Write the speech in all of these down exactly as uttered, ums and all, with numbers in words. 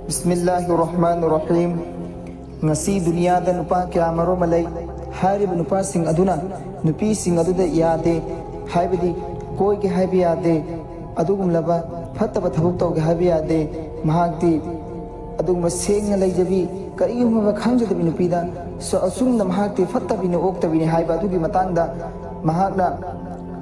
ꯕꯤꯁꯃꯤꯜꯂꯥꯍꯤꯔ ꯔꯍꯃꯥꯅꯤꯔ ꯔꯍꯤꯝ꯫ ꯉꯁꯤ ꯗꯨꯅꯤꯌꯥꯗ ꯅꯨꯄꯥ ꯀꯌꯥ ꯃꯔꯨꯝ ꯑꯃ ꯂꯩ꯫ ꯍꯥꯏꯔꯤꯕ ꯅꯨꯄꯥꯁꯤꯡ ꯑꯗꯨꯅ ꯅꯨꯄꯤꯁꯤꯡ ꯑꯗꯨꯗ ꯌꯥꯗꯦ, ꯍꯥꯏꯕꯗꯤ ꯀꯣꯏꯒꯦ ꯍꯥꯏꯕ ꯌꯥꯗꯦ, ꯑꯗꯨꯒꯨꯝꯂꯕ ꯐꯠꯇꯕ ꯊꯕꯛ ꯇꯧꯒꯦ ꯍꯥꯏꯕ ꯌꯥꯗꯦ꯫ ꯃꯍꯥꯛꯇꯤ ꯑꯗꯨꯒꯨꯝꯕ ꯁꯦꯡꯅ ꯂꯩꯖꯕꯤ, ꯀꯔꯤꯒꯨꯝꯕ ꯈꯪꯖꯗꯕꯤ ꯅꯨꯄꯤꯗ ꯁ-, ꯑꯁꯨꯝꯅ ꯃꯍꯥꯛꯇꯤ ꯐꯠꯇꯕꯤꯅꯤ, ꯑꯣꯛꯇꯕꯤꯅꯤ ꯍꯥꯏꯕ ꯑꯗꯨꯒꯤ ꯃꯇꯥꯡꯗ ꯃꯍꯥꯛꯅ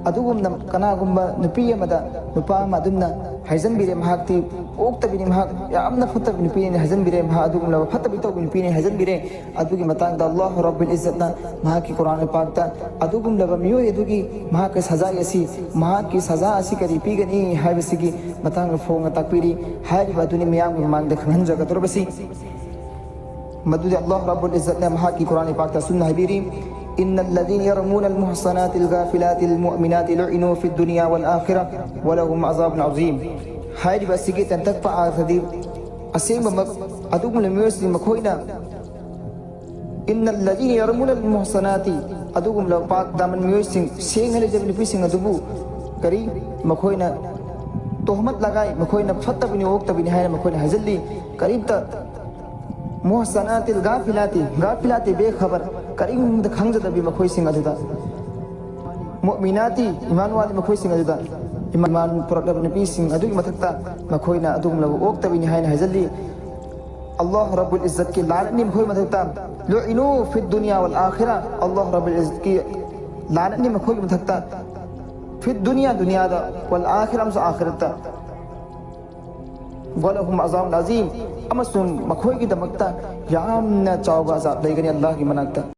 ꯑꯗꯨꯒꯨꯝꯅ ꯀꯅꯥꯒꯨꯝꯕ ꯅꯨꯄꯤ ꯑꯃꯗ ꯅꯨꯄꯥ ꯑꯃ ꯑꯗꯨꯝꯅ ꯍꯥꯏꯖꯟꯕꯤꯔꯦ, ꯃꯍꯥꯛꯇꯤ ꯑꯣꯛꯇꯕꯤꯅꯤ, ꯃꯍꯥꯛ ꯌꯥꯝꯅ ꯐꯠꯇꯕ ꯅꯨꯄꯤꯅꯤ ꯍꯥꯏꯖꯟꯕꯤꯔꯦ, ꯃꯍꯥꯛ ꯑꯗꯨꯒꯨꯝꯂꯕ ꯐꯠꯇꯕꯤ ꯇꯧꯕ ꯅꯨꯄꯤꯅꯤ ꯍꯥꯏꯖꯟꯕꯤꯔꯦ꯫ ꯑꯗꯨꯒꯤ ꯃꯇꯥꯡꯗ ꯑꯜꯂꯥꯍꯨ ꯔꯕꯨꯜ ꯏꯖꯠꯅ ꯃꯍꯥꯛꯀꯤ ꯀꯨꯔꯥꯟ ꯄꯥꯛꯇ ꯑꯗꯨꯒꯨꯝꯂꯕ ꯃꯤꯑꯣꯏ ꯑꯗꯨꯒꯤ ꯃꯍꯥꯛꯀꯤ ꯁꯖꯥ ꯑꯁꯤ, ꯃꯍꯥꯛꯀꯤ ꯁꯖꯥ ꯑꯁꯤ ꯀꯔꯤ ꯄꯤꯒꯅꯤ ꯍꯥꯏꯕꯁꯤꯒꯤ ꯃꯇꯥꯡꯗ ꯐꯣꯡꯅ ꯇꯥꯛꯄꯤꯔꯤ꯫ ꯍꯥꯏꯔꯤꯕ ꯑꯗꯨꯅꯤ ꯃꯤꯌꯥꯝꯒꯤ ꯃꯃꯥꯡꯗ ꯈꯪꯍꯟꯖꯒꯗꯧꯔꯕꯁꯤ꯫ ꯃꯗꯨꯗꯤ ꯑꯜꯂꯥꯍꯨ ꯔꯕꯨꯜ ꯏꯖꯠꯅ ꯃꯍꯥꯛꯀꯤ ꯀꯨꯔꯥꯟ ꯄꯥꯛꯇ ꯑꯁꯨꯝꯅ ꯍꯥꯏꯕꯤꯔꯤ: "ꯏꯟꯅꯜꯂꯗꯤꯅ ꯌꯔꯃꯨꯅꯜ ꯃꯨꯍꯁꯅꯥꯇꯤꯜ ꯒꯥꯐꯤꯂꯥꯇꯤꯜ ꯃꯨꯑꯃꯤꯅꯥꯇꯤ ꯂꯨꯏꯅꯨ ꯐꯤꯗ ꯗꯨꯅꯤꯌꯥ ꯋꯜ ꯑꯥꯈꯤꯔꯥ ꯋꯂꯍꯨꯝ ꯑꯖꯥꯕꯨꯟ ꯑꯖꯤꯝ"꯫ ꯍꯥꯏꯔꯤꯕ ꯑꯁꯤꯒꯤ ꯇꯦꯟꯇꯛꯄ ꯑꯥꯔꯊꯗꯤ ꯑꯁꯦꯡꯕꯃꯛ ꯑꯗꯨꯒꯨꯝꯂꯕ ꯃꯤꯑꯣꯏꯁꯤꯡ ꯃꯈꯣꯏꯅ "ꯏꯟꯅꯜꯂꯗꯤꯅ ꯌꯔꯃꯨꯅꯜ ꯃꯨꯍꯁꯅꯥꯇꯤ", ꯑꯗꯨꯒꯨꯝꯂꯕ ꯄꯥꯛ ꯗꯥꯃꯟ ꯃꯤꯑꯣꯏꯁꯤꯡ, ꯁꯦꯡꯅ ꯂꯩꯖꯕ ꯅꯨꯄꯤꯁꯤꯡ ꯑꯗꯨꯕꯨ ꯀꯔꯤ ꯃꯈꯣꯏꯅ ꯇꯣꯍꯃꯠ ꯂꯒꯥꯏ, ꯃꯈꯣꯏꯅ ꯐꯠꯇꯕꯅꯤ, ꯑꯣꯛꯇꯕꯅꯤ ꯍꯥꯏꯅ ꯃꯈꯣꯏꯅ ꯍꯥꯏꯖꯤꯜꯂꯤ꯫ ꯀꯔꯤꯝꯇ ꯃꯨꯍꯁꯅꯥꯇꯤꯜ ꯒꯥꯐꯤꯂꯥꯇꯤ, ꯒꯥꯐꯤꯂꯥꯇꯤ ꯕꯦꯈꯕꯔ, ꯀꯔꯤꯒꯨꯝꯕꯗ ꯈꯪꯖꯗꯕꯤ ꯃꯈꯣꯏꯁꯤꯡ ꯑꯗꯨꯗ, ꯃꯨꯑꯃꯤꯅꯥꯇꯤ, ꯏꯃꯥꯟ ꯋꯥꯠꯂꯤ ꯃꯈꯣꯏꯁꯤꯡ ꯑꯗꯨꯗ, ꯏꯃꯥꯟ ꯄꯨꯔꯛꯂꯕ ꯅꯨꯄꯤꯁꯤꯡ ꯑꯗꯨꯒꯤ ꯃꯊꯛꯇ ꯃꯈꯣꯏꯅ ꯑꯗꯨꯒꯨꯝꯂꯕ ꯑꯣꯛꯇꯕꯤꯅꯤ ꯍꯥꯏꯅ ꯍꯥꯏꯖꯤꯜꯂꯤ꯫ ꯑꯜꯂꯥꯍ ꯔꯕꯨꯜ ꯏꯖꯠꯀꯤ ꯂꯥꯅꯠꯅꯤ ꯃꯈꯣꯏ ꯃꯊꯛꯇ꯫ "ꯂꯨꯏꯅꯨ ꯐꯤꯗ ꯗꯨꯅꯤꯌꯥ ꯋꯜ ꯑꯥꯈꯤꯔꯥ", ꯑꯜꯂꯥꯍ ꯔꯕꯨꯜ ꯏꯖꯠꯀꯤ ꯂꯥꯅꯠꯅꯤ ꯃꯈꯣꯏꯒꯤ ꯃꯊꯛꯇ꯫ "ꯐꯤꯗ ꯗꯨꯅꯤꯌꯥ", ꯗꯨꯅꯤꯌꯥꯗ, "ꯋꯜ ꯑꯥꯈꯤꯔꯥ", ꯑꯃꯁꯨꯡ ꯑꯥꯈꯤꯔꯠꯇ꯫ "ꯋꯂꯍꯨꯝ ꯑꯖꯥꯕꯨꯟ ꯑꯖꯤꯝ", ꯑꯃꯁꯨꯡ ꯃꯈꯣꯏꯒꯤꯗꯃꯛꯇ ꯌꯥꯝꯅ ꯆꯥꯎꯕ ꯑꯖꯥꯕ ꯂꯩꯒꯅꯤ ꯑꯜꯂꯥꯍꯒꯤ ꯃꯅꯥꯛꯇ꯫